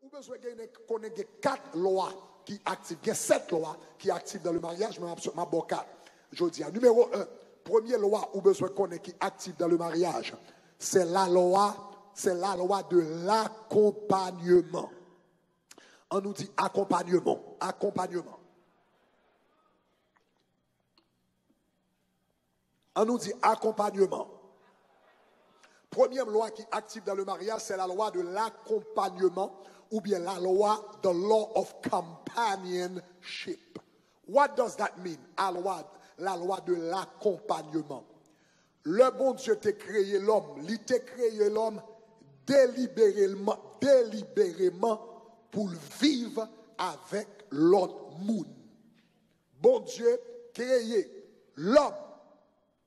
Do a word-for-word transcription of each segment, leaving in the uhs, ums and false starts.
Ou bezwen gen, konnen gen kat lwa ki aktif. Gen sèt lwa ki aktif dans le mariage, men m ap, m ap ba w kat jodi a. Nimewo en, premye lwa ou bezwen konnen ki aktif dans le mariage, c'est la loi, c'est la loi de l'accompagnement. An nou di akonpanyeman, akonpanyeman. An nou di akonpanyeman. Premye lwa ki aktif dans le mariage, c'est la loi de l'accompagnement oubyen la lwa, the law of companionship. What does that mean? La loi, la loi de l'accompagnement. Lè Bondye te kreye lòm, li te kreye lòm delibereman, delibereman pou l viv avèk lòt moun. Bondye kreye lòm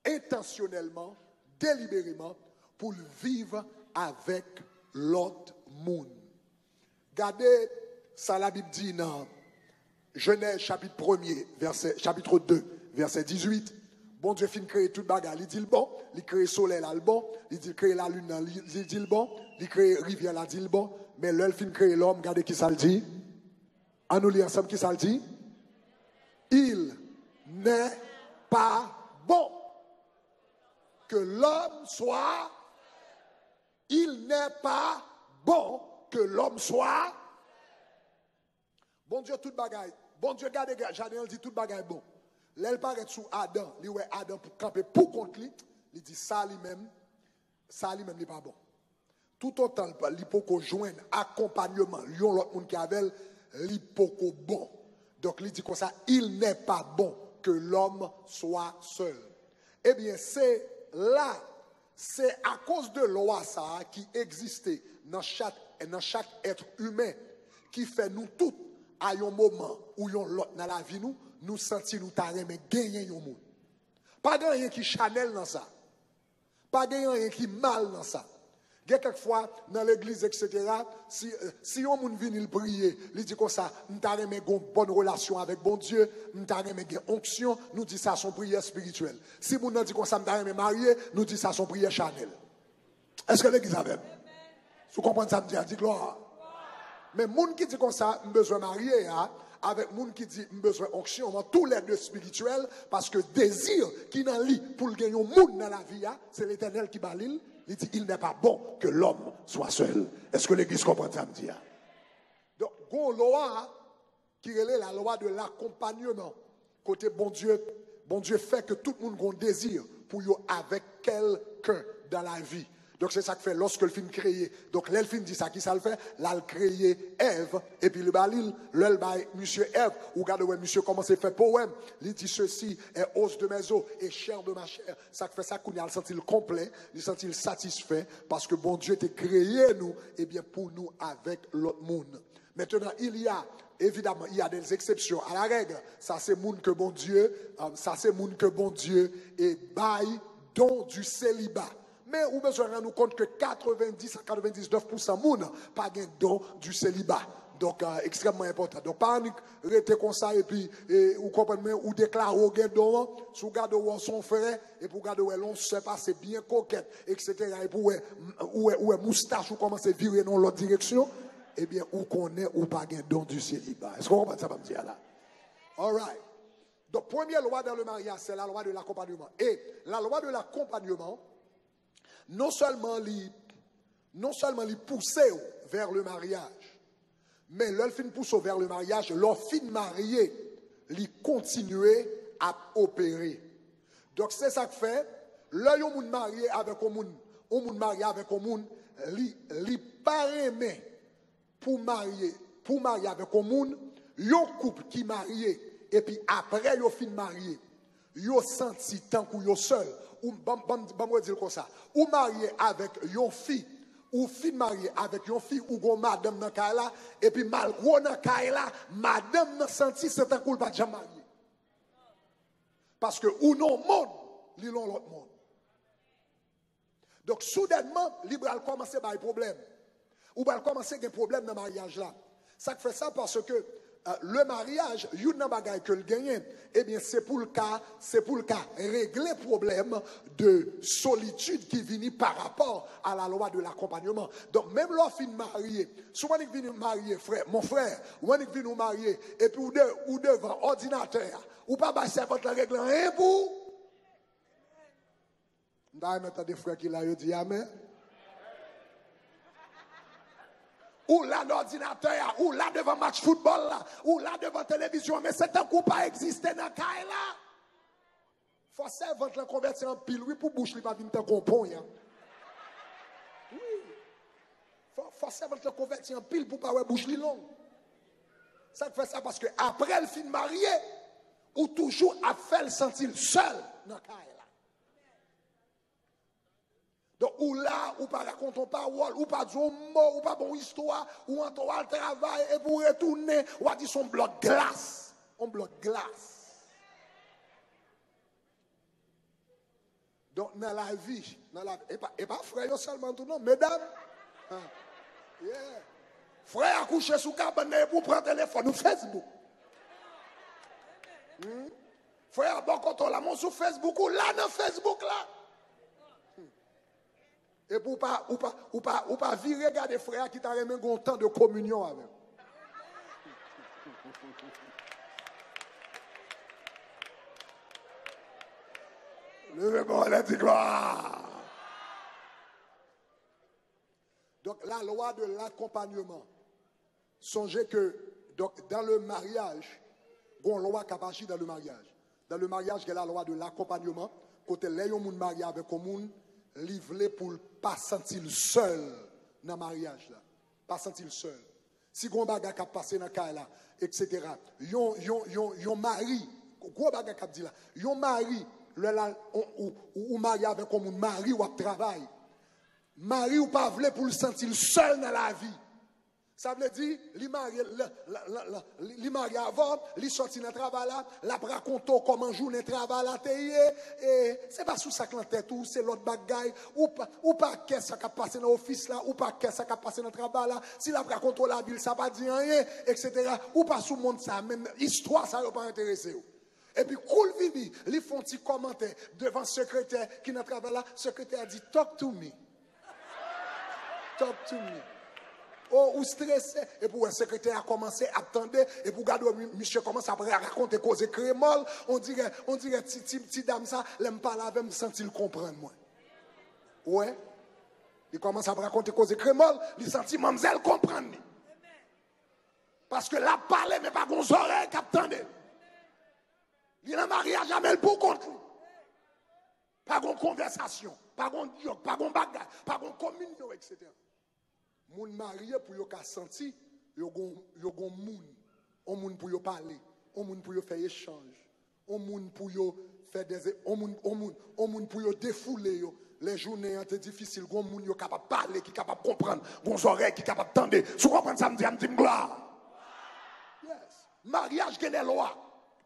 entansyonèlman, delibereman, pou l viv avèk lòt moun. Gade sa Labib di nan Jenèz chapit premye, vèsè, chapit de, vèsè dizuit. Bondye fin kreye tout bagay, li di l bon, li kreye solèy la, l bon, li di l kreye lalin nan, li, li di l bon, li kreye rivyè la, di l bon. Men lè l fin kreye lòm, gade ki sa l di. An nou li ansanm ki sa l di. Il n'est pas bon que l'homme soit, il n'est pas bon que l'homme soit. Bondye tout bagay, Bondye gade jaden an, li di tout bagay bon. Lè l parèt sou Adan, li wè Adan pou kanpe pou kont li, li di sa li menm, sa li menm li pa bon. Toutotan li poko jwenn akonpanyeman yon lòt moun ki avè l, li poko bon. Donk li di konsa, il n'est pas bon que l'homme soit seul. Ebyen, se la, se akoz de lwa sa a ki egziste nan chak, nan chak èt imen ki fè nou tout, a yon moman ou yon lòt nan lavi nou, nou santi nou ta renmen genyen yon moun. Pa gen anyen ki chanèl nan sa. Pa gen anyen ki mal nan sa. Gen kèk fwa, nan legliz, etsetera, si, si yon moun vini, l priye, li di konsa, m ta renmen gen yon bòn relasyon avèk Bondye, m ta renmen gen onksyon, nou di sa se yon priyè espirityèl. Si moun nan di konsa, m ta renmen marye, nou di sa se yon priyè chanèl. Èske legliz avè m? Si w konprann sa m di a, di glwa. Men moun ki di konsa, m bezwen marye a, avèk moun ki di m bezwen onksyon an, toulède espirityèl, paske dezi ki nan li pou l gen yon moun nan lavi a, se Letènèl ki ba li l, li di, il n'est pas bon que l'homme soit seul. Èske legliz konprann sa m di a? Donk, gon lwa ki rele la lwa de lakonpanyeman. Kote Bondye, Bondye fè ke tout moun gon dezi pou yo avèk kèlken dan lavi. Donk, se sa k fè, lòske l fin kreye, donk, lè l fin di sa, ki sa l fè? L al kreye Èv, epi li ba li l. Lè l bay misye Èv, ou gade wè misye kòmanse fè powèm. Li di, ceci est os de mes os et chair de ma chair. Sa k fè sa, kounye a l santi l konplè, li santi l satisfè, paske Bondye te kreye nou, ebyen, pou nou avèk lòt moun. Maintenant, il y a, évidemment, il y a des exceptions à la règle. Sa se moun ke Bondye, euh, sa se moun ke Bondye e bay don du célibat. Men ou bezwen rann ou kont ke katrevendis a katrevendiznèf pousan moun pa gen don du célibat. Donk, euh, ekstrèmman enpòtan. Donk, pa annik rete konsa epi, e, ou konprann mwen, ou deklare w gen don an, si w gade w wè w se yon frè, epi w gade w wè l yon sè pase byen kokèt, etsetera, epi w wè, ou wè, ou wè moustach ou kòmanse vire nan yon lòt direksyon, ebyen, ou konnen ou pa gen don du célibat. Èske w konprann sa m ap di a la? Alright. Donk, premye lwa dans le mariage, c'est la loi de l'accompagnement. E la lwa de lakonpanyeman, non sèlman li, non sèlman li pouse w vers le mariage, men lè l fin pouse w vers le mariage, lè w fin marye, li kontinye ap opere. Donk, se sa k fè, lè yon moun marye avèk yon moun, yon moun marye avèk yon moun, li, li pa renmen pou marye, pou marye avèk yon moun, yon koup ki marye, epi apre yo fin marye, yo santi tankou yo sèl. Ou, ban, ban, ban m redi l konsa. Ou marye avèk yon fi, ou fin marye avèk yon fi, ou gon madanm nan kay la, epi malgre w nan kay la, madanm nan santi se tankou l pa t janm marye. Paske ou nan yon mond, li nan yon lòt mond. Donk, soudènman, li pral kòmanse bay pwoblèm. Ou pral kòmanse gen pwoblèm nan maryaj la. Sa k fè sa? Paske, Le maryaj, youn nan bagay ke l genyen, ebyen, se pou l ka, se pou l ka regle pwoblèm de solitid ki vini pa rapò a la lwa de lakonpanyeman. Donk, menm lè w fin marye, si w annik vin marye, frè, mon frè, ou annik vin ou marye, epi ou, de, ou devan òdinatè a, ou pa bay sèvant lan regle anyen pou ou. M ta renmen tande frè ki la yo di amèn. Ou la nan òdinatè a, ou la devan match foutbòl la, ou la devan televizyon, men se tankou w pa egziste nan kay la. Fò sèvant lan konvèti anpil, wi, pou bouch li pa vin tankou yon ponyen. Wi. Fò, fò sèvant lan konvèti anpil pou pa wè bouch li long. Sa k fè sa? Paske apre l fin marye, ou toujou ap fè l santi l sèl nan kay la. Donk, ou la, ou pa rakonte yon pawòl, ou pa di yon mo, ou pa ba yon istwa, ou antre w al travay, epi w retounen, w a di se yon blòk glas. Yon blòk glas. Donk, nan lavi, nan lavi, e pa, e pa frè yo sèlman tou non, medam. Ah, yeah. Frè a kouche sou kabann nan, epi w pran telefòn ou Facebook. Hmm? Frè a bò kote w la, men w sou Facebook, ou la nan Facebook la. Hmm. Epi w pa, ou pa, ou pa, ou pa vire gade frè a ki ta renmen gen yon tan de kominyon avè w. Leve men w anlè, di glwa. Donk, la lwa de lakonpanyeman. Sonje ke, donk, dans le mariage, gon lwa k ap aji dans le mariage. Dans le mariage, gen la lwa de lakonpanyeman, kote lè yon moun marye avèk yon moun, li vle pou l pa santi l sèl nan maryaj la. Pa santi l sèl. Si gon bagay k ap pase nan kay la, et cetera. Yon, yon, yon, yon mari, gwo bagay k ap di la. Yon mari, lè la, ou, ou, ou, ou marye avèk yon moun, mari w ap travay. Mari w pa vle pou l santi l sèl nan lavi. Sa vle di, li marye, l, l, l, l, li, li marye avè w, li sòti nan travay la, l ap rakonte w kòman jounen travay la te ye, e se pa sou sa k nan tèt ou, se lòt bagay, ou pa, ou pa kè sa k ap pase nan ofis la, ou pa kè sa k ap pase nan travay la, si l ap rakonte w lavi l, sa pa di anyen, et cetera. Ou pa sou mond sa, menm istwa sa yo pa enterese w. Epi kou l vini, li fè yon ti kòmantè devan sekretè ki nan travay la, sekretè a di, "Talk to me. Talk to me." O, ou strese, epi w wè sekretè a kòmanse ap tande, epi w gade w, mi-, misye kòmanse ap rakonte koze kremòl, on dirè, on dirè ti, ti, ti dam sa, lè m pale avè l, m santi l konprann mwen. Ou wè? Li kòmanse ap rakonte koze kremòl, li santi manmzèl konprann li. Paske l ap pale, men pa gon zòrèy k ap tande. Li nan maryaj la, men l pou kont li. Pa gon konvèsasyon, pa gon dyòk, pa gon bagay, pa gon kominyon, et cetera. Moun marye pou yo ka santi yo gon, yo gon moun, on moun pou yo pale, on moun pou yo fè echanj, on moun pou yo fè dèze, on moun, on moun, on moun pou yo defoule yo. Lè jounen an te difisil, gon moun yo kapab pale, ki kapab konprann, gon zòrèy ki kapab tande. Si w konprann sa m di a, m di m glwa. Yes. Maryaj gen de lwa.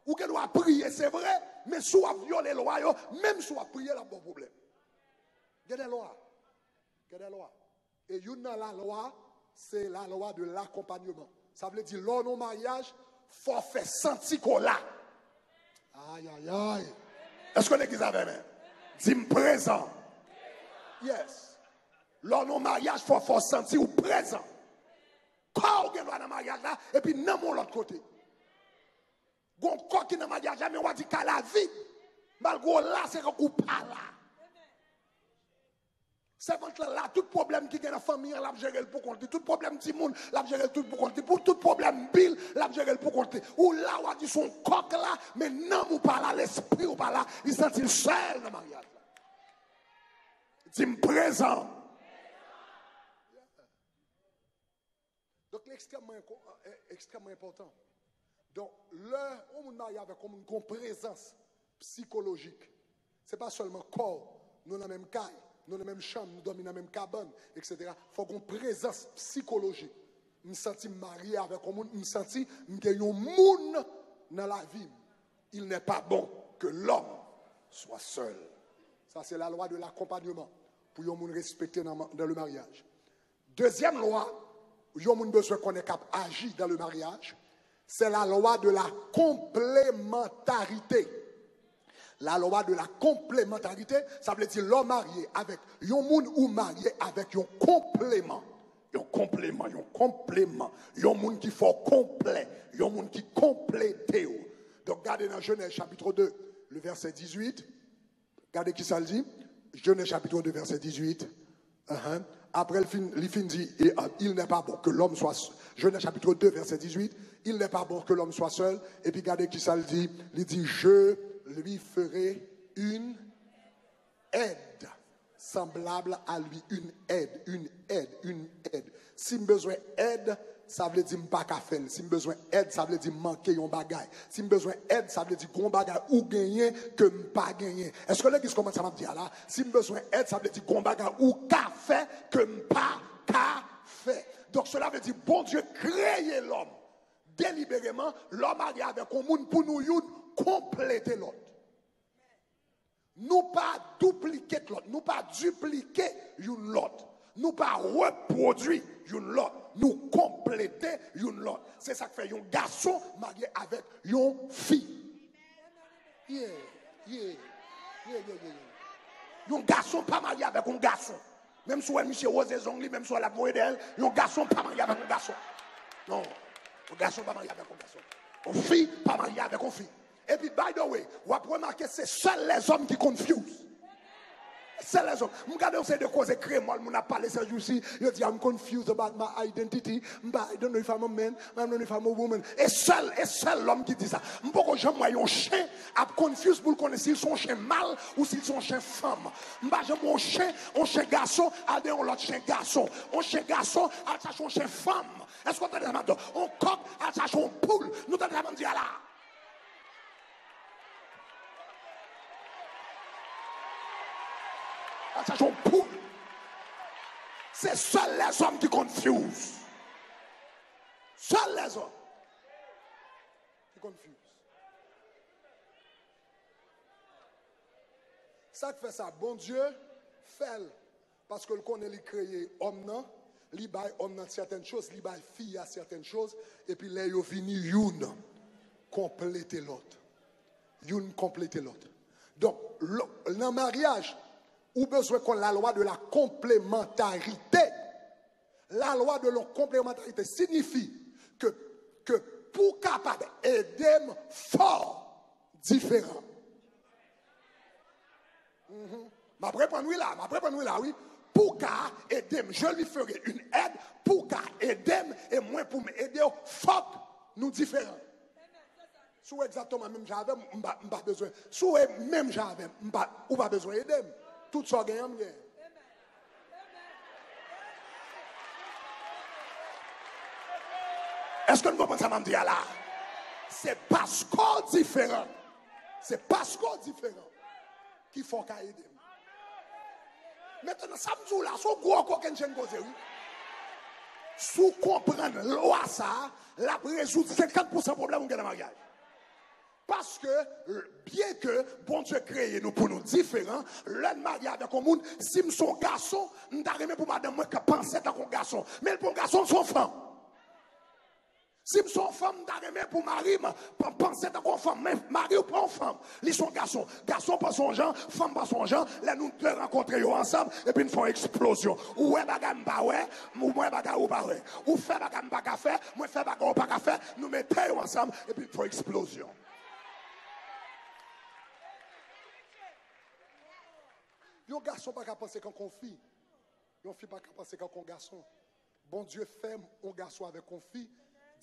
Ou gen dwa priye, se vre, men si w ap vyole lwa yo, menm si w ap priye, l ap ba w pwoblèm. Gen de lwa. Gen de lwa. E youn nan lalwa, se lalwa de lakonpanyeman. Sa vle di, lè w nan maryaj, fò w fè santi ke w la. Ayayay. Èske legliz avè mwen? Di m prezan. Yes. Lè w nan maryaj, fò, fò w santi w prezan. Kò w gen dwa nan maryaj la, epi nanm w lòt kote. Gon kò ki nan maryaj la, men w a di kay la vid. Malgre w la, se tankou w pa la. Sèvant lan la, tout pwoblèm ki gen nan fanmi an, l ap jere l pou kont li. Tout pwoblèm timoun, l ap jere l tout pou kont li. Pou tout pwoblèm bil, l ap jere l pou kont li. Ou la, w a di se yon kòk la, men nanm ou pa la, lespri ou pa la, li santi l sèl nan maryaj la. Di m prezan. Donk, li ekstrèmman enko-, e, ekstrèmman enpòtan. Donk, lè yon moun marye avèk yon moun, gon prezans sikolojik. Se pa sèlman kò, nou nan menm kay, nou nan menm chanm, nou dòmi nan menm kabann, et cetera. Fò gon prezans sikolojik. M santi m marye avèk yon moun, m santi m gen yon moun nan lavi m. Il n'est pas bon que l'homme soit seul. Sa se la lwa de lakonpanyeman pou yon moun respekte nan, dans le mariage. Dezyèm lwa, yon moun bezwen konnen k ap aji dans le mariage, C'est la loi de la complémentarité. La loi de la complémentarité, sa vle di lè w marye avèk yon moun, ou marye avèk yon konpleman. Yon konpleman, yon konpleman. Yon moun ki fè w konplè, yon moun ki konplete w. Donk, gade nan Genèse chapitre deux, le verset dix-huit. Gade ki sa l di. Genèse chapitre deux, verset dix-huit. Ahan. Apre, li fin, li fin di, et, euh, il n'est pas bon que l'homme soit, Genèse chapitre deux, verset dix-huit, il n'est pas bon que l'homme soit seul. Epi gade ki sa l di, li di, je lui ferai une aide semblable à lui, une aide, une aide, une aide. Si m bezwen èd, sa vle di m pa ka fè l. Si m bezwen èd, sa vle di m manke yon bagay. Si m bezwen èd, sa vle di gon bagay ou genyen ke m pa genyen. Èske legliz konprann sa m ap di a la? Si m bezwen èd, sa vle di gon bagay ou ka fè ke m pa ka fè. Donk, cela veut dire Bondye kreye lòm delibereman, lè w marye avèk yon moun pou nou youn konplete lòt. Nou pa duplicate lòt, nou pa diplike youn lòt, nou pa repwodui youn lòt, nou konplete youn lòt. Se sa k fè yon gason marye avèk yon fi. Yeah, yeah, yeah, yeah, yeah, yeah. Yon gason pa marye avèk yon gason. Menm si w wè misye woze zong li, menm si w wè l ap voye dèyè l, yon gason pa marye avèk yon gason. Non, yon gason pa marye avèk yon gason. Yon fi pa marye avèk yon fi. Epi, by the way, w ap remake se sèl lèzòm ki confuse. Sèl lèzòm. M gade yon seri de koze kremòl moun ap pale se jou si, yo di, "I'm confused about my identity. M pa, I don't know if I'm a man, I don't know if I'm a woman." E sèl, e sèl lòm ki di sa. M poko janm wè yon chen ap confuse pou l konnen si l se yon chen mal ou si l se yon chen fanm. M pa janm wè yon chen, yon chen gason al dèyè yon lòt chen gason. Yon chen gason al chache yon chen fanm. Èske w tande sa m ap di w? Yon kòk al chache yon poul. Nou tande sa m ap di a la? Al chache yon poul. Se sèl lèzòm ki confuse. Sèl lèzòm ki confuse. Sa k fè sa? Bondye fè l. Paske l konnen li kreye òm nan, li bay òm nan sètèn choz, li bay fi a sètèn choz, epi lè yo vini, youn konplete lòt. Youn konplete lòt. Donk, lo-, nan maryaj, ou bezwen konn la lwa de la konplemantarite. La lwa de la konplemantarite siyifi ke, ke pou w kapab ede m, fò w diferan. Mhm. M ap reprann wi la, m ap reprann wi la wi. Pou w ka ede m, je lui ferai une aide, pou w ka ede m, e mwen pou m ede w, fòk nou diferan. Si w egzakteman menm jan avè m, m pa, m pa bezwen. Si w menm jan avè m, m pa, ou pa bezwen ede m. Tout sa w genyen an, m genyen. Èske n konprann sa m ap di a la? Se paske w diferan. Se paske w diferan ki fè w ka ede m. Mentnan, sa m di w la, se yon gwo kokennchenn koze, wi. Si w konprann lwa sa a, l ap rezoud senkant pousan pwoblèm ou gen nan maryaj. Paske, byenke Bondye kreye nou pou nou diferan, lè n marye avèk yon moun, si m se yon gason, m ta renmen pou madanm mwen ka panse tankou yon gason. Men l pa yon gason, l se yon fanm. Si m se yon fanm, m ta renmen pou mari m pa panse tankou yon fanm. Men mari w pa yon fanm, li se yon gason. Gason panse yon jan, fanm panse yon jan. Lè nou de rankontre yo ansanm, epi n fè yon eksplozyon. Ou wè bagay m pa wè, m wè bagay ou pa wè. Ou fè bagay m pa ka fè, mwen fè bagay ou pa ka fè. Nou mete yo ansanm, epi n fè yon eksplozyon. Yon gason pa ka panse kankou yon fi. Yon fi pa ka panse kankou yon gason. Bondye fè yon gason avèk yon fi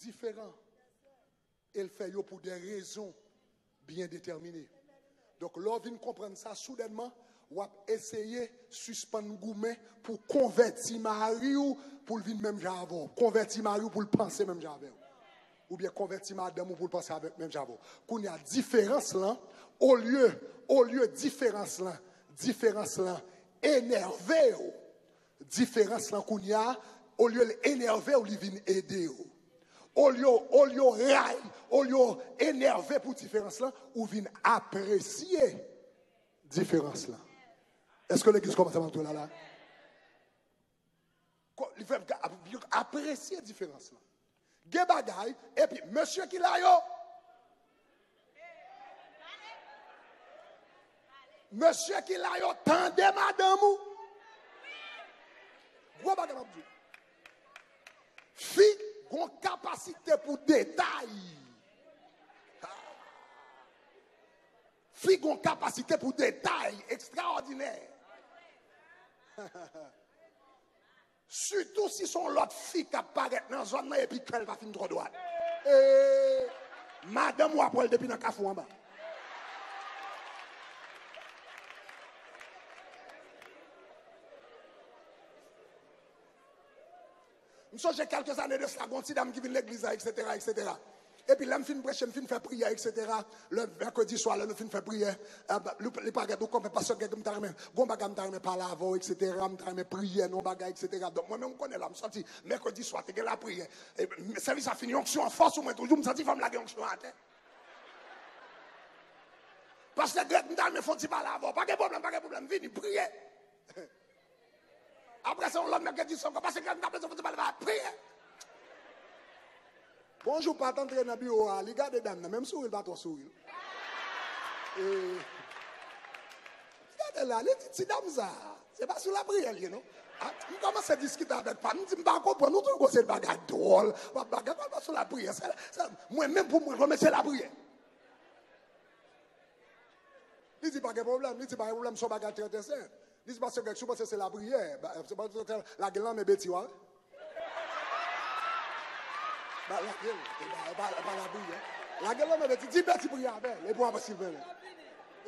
diferan. E l fè yo pou de rezon byen detèmine. Donk, lè w vin konprann sa, soudènman, w ap eseye sispann goumen pou konvèti mari w pou l vin menm jan avè w. Konvèti mari w pou l panse menm jan avè w. Oubyen konvèti madanm ou pou l panse avèk menm jan avè w. Kounye a, diferans lan, olye, olye diferans lan, diferans lan enève w, diferans lan kounye a, olye l enève w, li vin ede w. Olye, olye w ray, olye w enève pou diferans lan, ou vin apresye diferans lan. Èske legliz kòmanse ap antre la la? Ko-, li fè m ka ap-, apresye diferans lan. Gen bagay, epi mesye ki la yo, mesye ki la yo, tande madanm ou. Gwo bagay m ap di w. Fi gon kapasite pou detay. Fi gon kapasite pou detay ekstraòdinè. Sitou si se yon lòt fi k ap parèt nan zòn nan epi kè l pa fin twò dwat. E madanm ou ap wè l depi nan kafou anba. M sonje kèlke zane de sa, gon ti dam ki vin legliz la, etsetera, etsetera. Epi lè m fin preche, m fin fè priyè, etsetera. Lè mèkredi swa, lè nou fin fè priyè, eh, li, li parèt, ou konprann, pastè Greg, m ta renmen, gon bagay m ta renmen pale avè w, etsetera. M ta renmen priyè, non, bagay, etsetera. Donk, mwen menm, m konnen la, m sòti mèkredi swa, te gen lapriyè. E, sèvis la fini, onksyon an fò sou mwen toujou, m santi fò m lage onksyon an atè. Pastè Greg, m ta renmen fè yon ti pale avè w. Pa gen pwoblèm, pa gen pwoblèm, vini, priye. Apre se yon lòt mèkredi swa ankò, pastè Greg, m ta bezwen fè ti pale avè w, priye. Bonjou, pa t antre nan biwo a, li gade dam nan, menm souri l pa twò souri l. E, gade la, li di, ti dam sa, se pa sou lapriyè l ye, non? A, m kòmanse diskite avèk pa m, m di, m pa konprann, ou toujou gon seri bagay dwòl, w ap bagay, pa sou lapriyè, se, se, mwen menm pou mwen, mwen se lapriyè. Li di, pa gen pwoblèm, li di, pa gen pwoblèm, se yon bagay trè, trè senp. Li di, pastè Greg, si w panse se lapriyè, ba, se pa, lage l nan men Beti, w a wè. Ba, lage l, e ba, e ba, e ba lapriyè. Lage l nan men Beti, di Beti priye avè l, epi w a wè si l vini.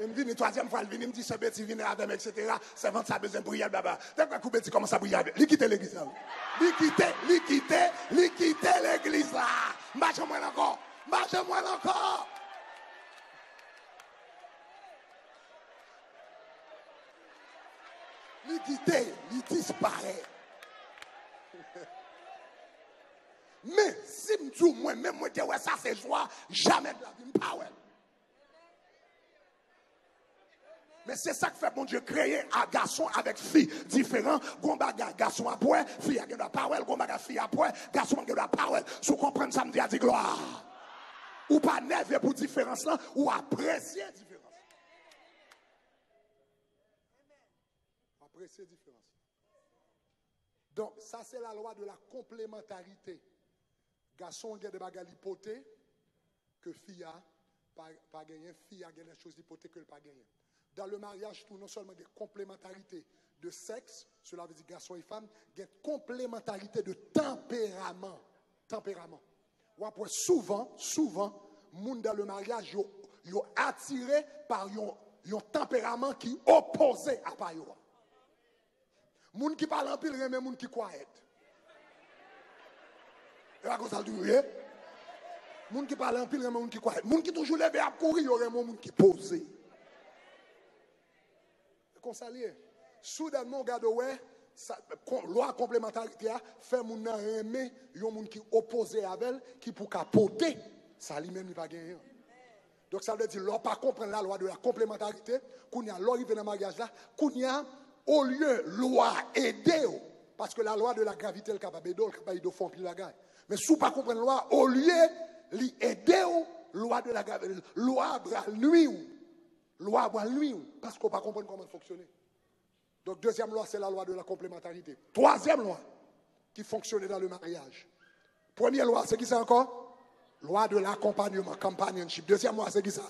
E m vini, twazyèm fwa l vini, m di, sè Beti vini avè m, etsetera. Sèvant sa bezwen priyè, blabla. Te kwè kou Beti kòmanse ap priye avè l. Li kite legliz la, wi. Li kite, li kite, li kite legliz la. M pa janm wè l ankò. M pa janm wè l ankò. Li kite, li disparèt. Men, si m di w mwen menm, mwen te wè sa se jou a, jamè de la vi m pa wè l. Men se sa k fè Bondye kreye a gason avèk fi diferan. Gon bagay gason ap wè, fi a gen dwa pa wè l. Gon bagay fi ap wè, gason an gen dwa pa wè l. Si w konprann sa m di a, di glwa. Ou pa nève pou diferans lan, ou apresye diferans lan. Apresye diferans lan. Donk, sa se la lwa de la konplemantarite. Gason an gen de bagay li pote ke fi a pa, pa genyen, fi a gen de choz li pote ke l pa genyen. Dan le maryaj tou, non sèlman gen konplemantarite de sèks, sela vle di gason e fanm, gen konplemantarite de tanperaman. Tanperaman. W ap wè souvan, souvan, moun dan le maryaj, yo, yo atire pa yon, yon tanperaman ki opoze a pa yo a. Moun ki pale anpil renmen moun ki kwayèt. E pa konsa l toujou ye? Moun ki pale anpil renmen moun ki kwayèt. Moun ki toujou leve ap kouri, yo renmen moun ki poze. Konsa l ye. Soudènman, w gade, w wè, sa, kon, lwa konplemantarite a fè moun nan renmen yon moun ki opoze avè l, ki pou ka pote sa li menm li pa genyen an. Donk, sa vle di, lè w pa konprann la lwa de la konplemantarite, kounye a, lè w rive nan maryaj la, kounye a, olye lwa a ede w, paske la lwa de la gravite, l kapab ede w, l kapab ede w fè anpil bagay. Men si w pa konprann lwa a, olye li ede w, lwa de la gravite, lwa a pral nwi w. Lwa a pral nwi w, paske w pa konprann kòman l fonksyone. Donk, dezyèm lwa, se la lwa de la konplemantarite. Twazyèm lwa ki fonksyone dan le maryaj. Premye lwa, se ki sa ankò? Lwa de lakonpanyeman, companionship. Dezyèm lwa, se ki sa?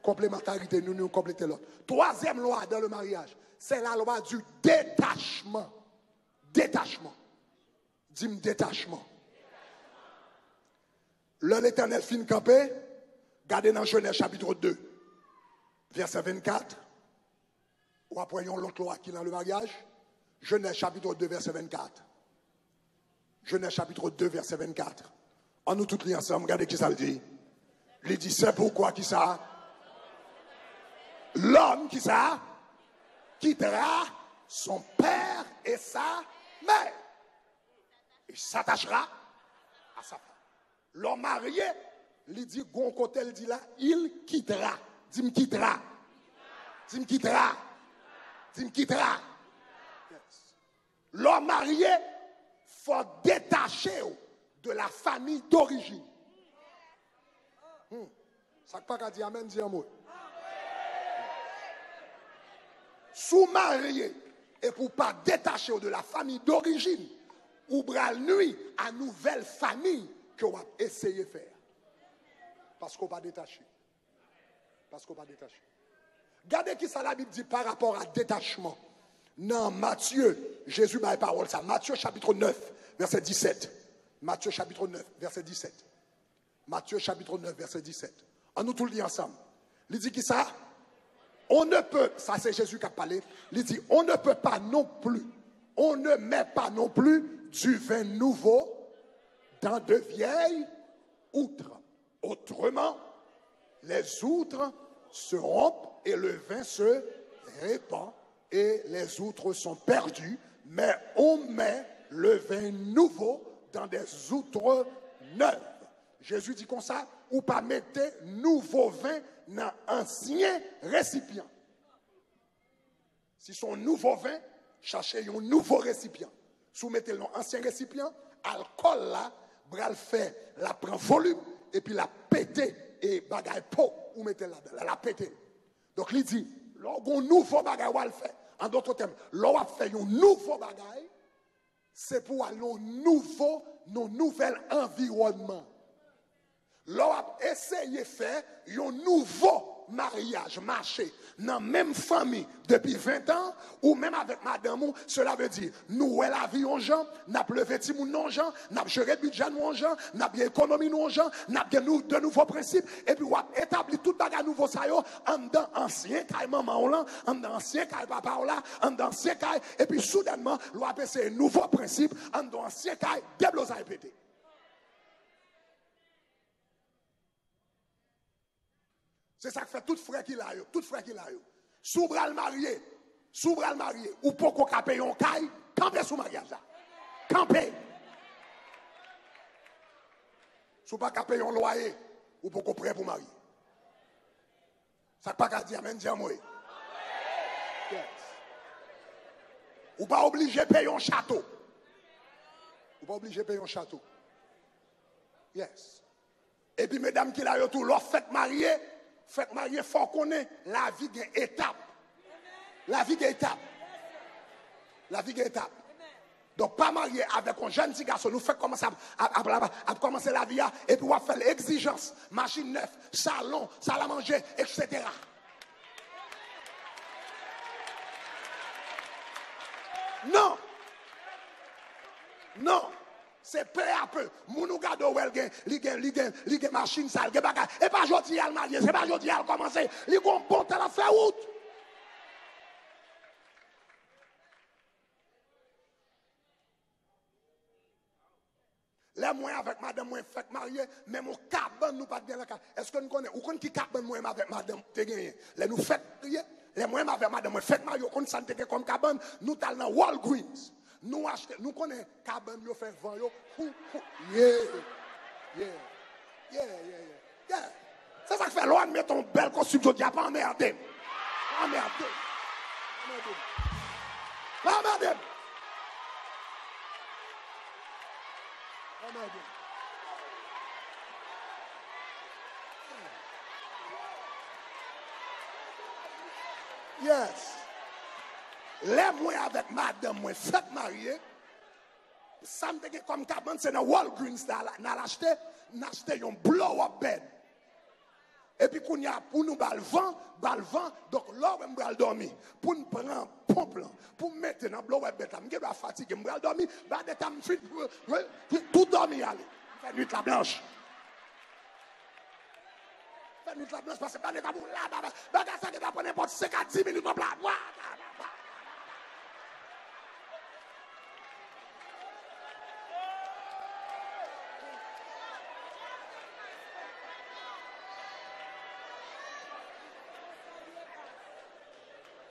Konplemantarite, nou, nou konplete lòt. Twazyèm lwa dan le maryaj, se la lwa di detachman. Detachman. Di m detachman. Lè Letènèl fin kanpe, gade nan Jenèz chapit de, vèsè vennkat. W ap wè yon lòt lwa ki nan le maryaj. Jenèz chapit de, vèsè vennkat. Jenèz chapit de, vèsè vennkat. Ann nou tout li ansanm, gade ki sa l di. Li di, c'est pourquoi ki sa? L'homme ki sa? Quittera son père et sa mère. Il s'attachera à sa femme. Lè w marye, li di, gon kote l di la, il quittera. Di m quittera. Di m quittera. Di m quittera. Yes. Lè w marye, fò w detache w de la famille d'origine. Hmm. Sa k pa ka di amèn, di anmwe. Si w marye epi w pa detache w de la famille d'origine, ou pral nwi a nouvèl fanmi ke w ap eseye fè a. Paske w pa detache. Paske w pa detache. Gade ki sa Labib di pa rapò a detachman. Nan Matye, Jezi bay pawòl sa. Matye chapit nèf, vèsè disèt. Matye chapit nèf, vèsè disèt. Matye chapit nèf, vèsè disèt. Ann nou tou li ansanm. Li di ki sa? On ne peut, sa se Jezi k ap pale, li di, on ne peut pas non plus, on ne met pas non plus du vin nouveau dans de vieilles outres. Autrement, les outres se rompent et le vin se répand et les outres sont perdues, mais on met le vin nouveau dans des outres neuves. Jezi di konsa, ou pa mete nouvo ven nan ansyen resipyan. Si se yon nouvo ven, chache yon nouvo resipyan. Si w mete l nan ansyen resipyan, alkòl la pral fè l ap pran volim epi l ap pete e bagay po ou mete l ladan l la, l ap pete l. Donk li di, lè w gen yon nouvo bagay w al fè, an dòt tèm, lè w ap fè yon nouvo bagay, se pou w al nan yon nouvo, nan yon nouvèl anviwònman. Lè w ap eseye fè yon nouvo maryaj mache nan menm fanmi depi ven tan, ou menm avèk madanm ou, sela vle di, nou wè lavi yon jan, n ap leve timoun nou yon jan, n ap jere bidjè nou yon jan, n ap gen ekonomi nou yon jan, n ap gen nou, de nouvo prensip, epi w ap etabli tout bagay nouvo sa yo anndan ansyen kay manman w lan, anndan ansyen kay papa w la, anndan ansyen kay, epi soudènman, lè w ap eseye nouvo prensip anndan ansyen kay, deblozay pete. Se sa k fè tout frè ki la yo, tout frè ki la yo. Si w pral marye, si w pral marye, ou poko ka peye yon kay, kanpe sou maryaj la. Kanpe. Si w pa ka peye yon lwaye, ou poko prè pou marye. Sa k pa ka di amèn, di anmwe. Yes. Ou pa oblije peye yon chato. Ou pa oblije peye yon chato. Yes. Epi medam ki la yo tou, lè w fèk marye, fèk marye fò w konnen lavi gen etap. Lavi gen etap. Lavi gen etap. Donk pa marye avèk yon jèn ti gason, nou fèk kòmanse ap, ap, ap, ap, ap kòmanse lavi a, epi w ap fè l egzijans, machin nèf, salon, sal a manje, etsetera. Non. Non. Se pe a pe. Moun ou gade w wè l gen, li gen, li gen, li gen machin sa, l gen bagay. E pa jodi a l marye, se pa jodi a l kòmanse. Li gon bon tan l ap fè wout. Lè mwen avèk madanm mwen fèk marye, menm yon kabann nou pa t gen lakay. Èske n konnen, ou konn ki kabann mwen menm avèk madanm te genyen? Lè nou fèk marye, lè mwen menm avèk madanm mwen fèk marye, ou konn sa n te gen kòm kabann? Nou t al nan Walgreens. Nou achte, nou konnen kabann yo fè van yo. Hou, hou. Yeah. Yeah. Yeah, yeah, yeah. Yeah. Se sa k fè lè w ann mete yon bèl kostim jodi a, pa anmède m. Pa anmède m. Pa anmède m. Pa anmède m. Pa anmède m. Yes. Lè mwen avèk madanm mwen fèk marye, sa m te gen kòm kabann, se nan Walgreens n al, n al achte, n achte yon blow up bed. Epi kounye a, pou nou ba l van, ba l van, donk lè w wè m pral dòmi, pou n pran ponp lan, pou m mete nan blow up bed la, m gen dwa fatige, m pral dòmi, ba de tan m fin, tou dòmi ale. M fè nwit la blanch. Fè nwit la blanch, paske pa de tan pou la, ba, ba, bagay sa gen dwa pran nenpòt senk a dis minit w ap la.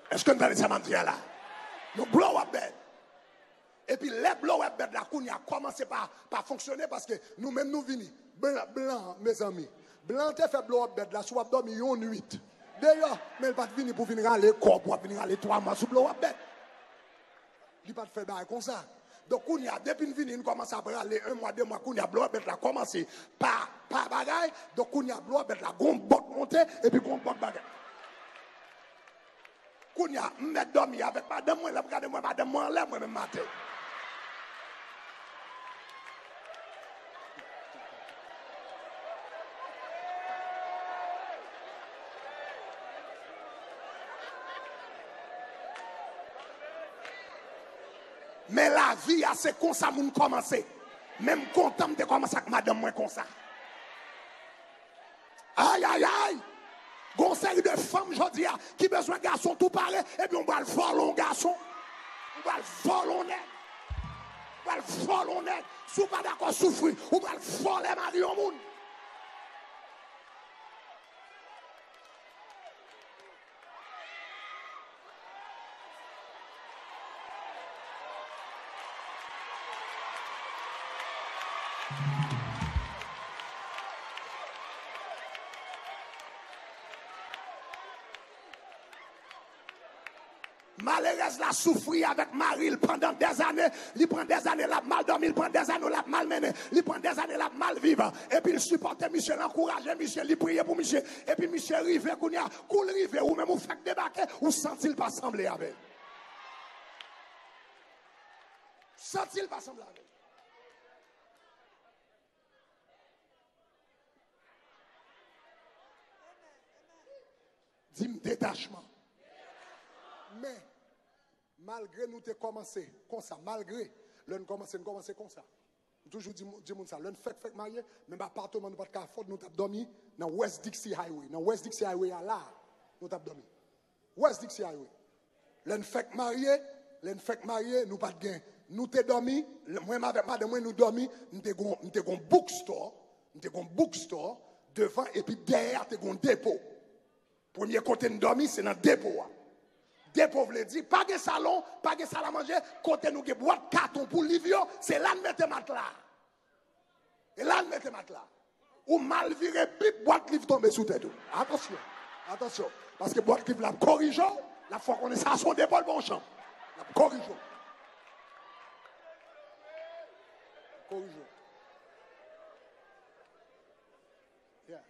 Èske n tande sa m ap di a la? Nou blow up bed. Epi lè blow up bed la kounye a kòmanse pa, pa fonksyone paske nou menm nou vini. Blan, blan, mezanmi. Blan te fè blow up bed la, si w ap dòmi yon nwit deyò, men l pa t vini pou vin rale kòb, w ap vin rale twa mwa sou blow up bed. Li pa t fè bagay konsa. Donk, kounye a, depi n vini, n kòmanse ap rale, en mwa, de mwa, kounye a, blòbèt la kòmanse pa, pa bagay. Donk, kounye a, blòbèt la, gon bòt monte, epi gon bòt bagay. Kounye a, m mèt dòmi avèk madanm mwen, lè m gade mwen, madanm mwen anlè mwen menm maten. Men lavi a, se konsa moun kòmanse. Men m kontan m te kòmanse ak madanm mwen konsa. Ay, ay, ay! Gon seri de fanm jodi a ki bezwen gason tou pare, epi w pral vòlè yon gason. Ou pral vòlè yon nèg. Ou pral vòlè yon nèg. Si w pa dakò soufri, ou pral vòlè mari yon moun. Malerèz la soufri avèk mari l pandan dèzane. Li pran dèzane l ap mal dòmi, li pran dèzane l ap mal mennen, li pran dèzane l ap mal viv. Epi l sipòte misye, l ankouraje misye, li priye pou misye. Epi misye rive kounye a, kou l rive, ou menm ou fèk debake, ou santi l pa sanble avè l. Santi l pa sanble avè l. Di m detachman. Men, malgre nou te kòmanse konsa, malgre lè n kòmanse, n kòmanse konsa. M toujou di, di moun sa, lè n fèk, fèk marye, menm apatman nou pa t ka afòd, nou t ap dòmi nan West Dixie Highway. Nan West Dixie Highway a la, nou t ap dòmi. West Dixie Highway. Lè n fèk marye, lè n fèk marye, nou pa t gen. Nou te dòmi, mwen avèk madanm mwen, nou dòmi, m te gon, m te gon bookstore, m te gon bookstore, devan, epi dèyè a te gon depo. Premye kote n dòmi, se nan depo a. Depo vle di, pa gen salon, pa gen salamanje, kote nou gen bwat katon pou liv yo, se la n mete matla. E la n mete matla. Ou mal vire, bip, bwat liv tonbe sou tèt ou. Atansyon, atansyon. Paske bwat liv la ap korije w, l ap fè w konnen sa se yon depo, l pa yon chanm. L ap korije w. Korije w. Yeah.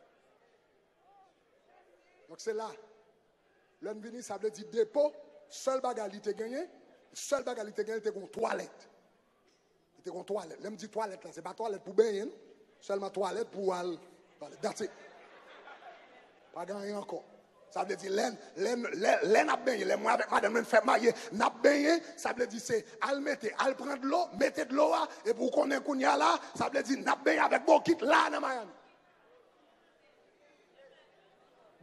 Donk se la. Lè n vini, sa vle di depo, sèl bagay li te genyen, sèl bagay li te genyen, li te gen yon twalèt. Li te gen yon twalèt. Lè m di twalèt la, se pa twalèt pou benyen, non. Sèlman twalèt pou al, twalèt. That's it. Pa gen anyen ankò. Sa vle di, lè, lè, lè, lè n ap benyen, lè mwen avèk madanm mwen fèk marye, n ap benyen, sa vle di se al mete, al pran dlo, mete dlo a, epi w konnen kounye a la, sa vle di n ap benyen avèk bokit la nan Miami.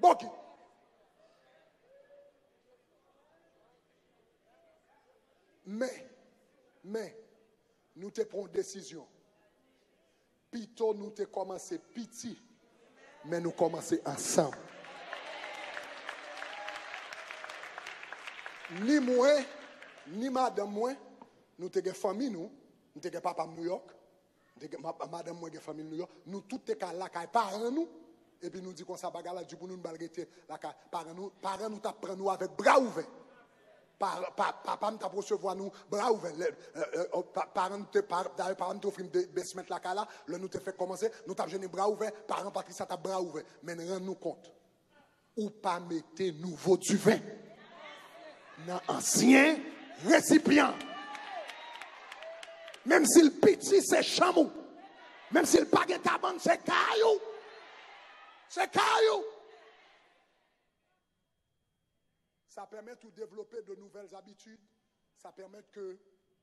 Bokit. Men, men, nou te pran yon desizyon. Pito nou te kòmanse piti, men nou kòmanse ansanm. Ni mwen, ni madanm mwen, nou te gen fanmi nou, nou te gen papa m Nouyòk, m te gen, ma-, madanm mwen gen fanmi l Nouyòk, nou tout te ka lakay paran nou, epi nou di konsa bagay la di pou nou, nou pral rete lakay paran nou, paran nou t ap pran nou avèk bra ouvè. Pa, pa, papa m t ap resevwa nou bra ouvè. Lè, euh, euh, pa, paran nou te, pa, dayè paran nou te ofri m de basement lakay la, lè nou te fèk kòmanse, nou t ap jwenn bra ouvè, paran Patricia t ap bra ouvè. Men n rann nou kont, ou pa mete nouvo diven nan ansyen resipyan. Menm si l piti, se chanm ou. Menm si l pa gen kabann, se kay ou. Se kay ou. Sa pèmèt ou devlope de nouvelles habitudes. Sa pèmèt ke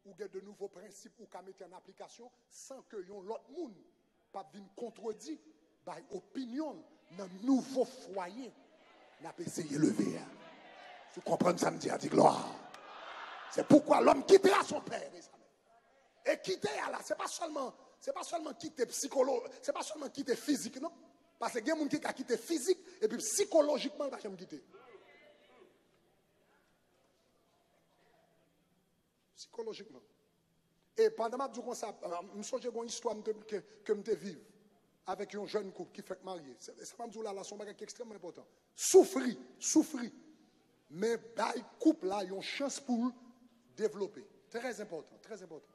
ou gen de nouvo prensip ou ka mete an aplikasyon san ke yon lòt moun p ap vin kontredi bay opinyon l nan nouvo fwaye n ap eseye leve a. Si w konprann sa m di a, di glwa. C'est pourquoi l'homme quittera son père et sa mère. E kite a la, se pa sèlman, se pa sèlman kite psikolo, se pa sèlman kite fizik, non. Paske gen moun ki ka kite fizik, epi sikolojikman, l pa janm kite. Sikolojikman. E pandan m ap di w konsa, m sonje gon istwa m te, ke, ke m te viv avèk yon jèn koup ki fèk marye. Se, sa m ap di w la, la, se yon bagay ki ekstrèmman enpòtan. Soufri, soufri. Men bay koup la yon chans pou l devlope. Trè enpòtan, trè enpòtan.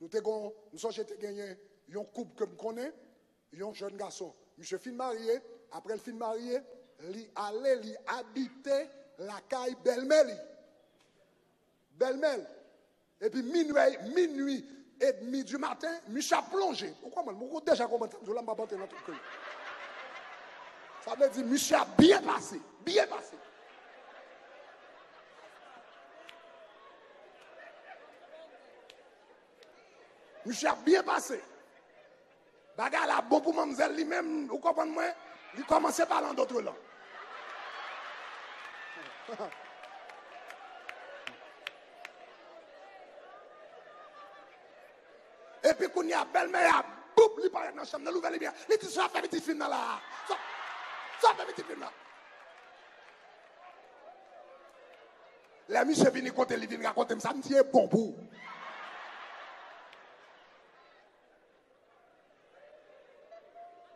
Nou te gon, m sonje te genyen yon koup ke m konnen, yon jèn gason. Misye fin marye, apre l fin marye, li ale, li abite lakay bèlmè li. Bèlmè l. Epi minwi, minwi edmi di maten, misye ap plonje. Ou konprann? Mwen deja konprann sa m di w la, m p ap antre nan tout koze. Sa vle di, misye ap byen pase. Byen pase. Misye ap byen pase. Bagay la bon pou manmzèl li menm, ou konprann mwen? Li kòmanse pale an dòt lang. Epi kounye a, bèlmè a, boup, li parèt nan chanm nan, l ouvè limyè. Li di, "Sa w ap fè pitit fi m nan la a? Sa w ap fè pitit fi m nan?" Lè misye vini kote li vin rakonte m sa, m di, "E bon pou ou."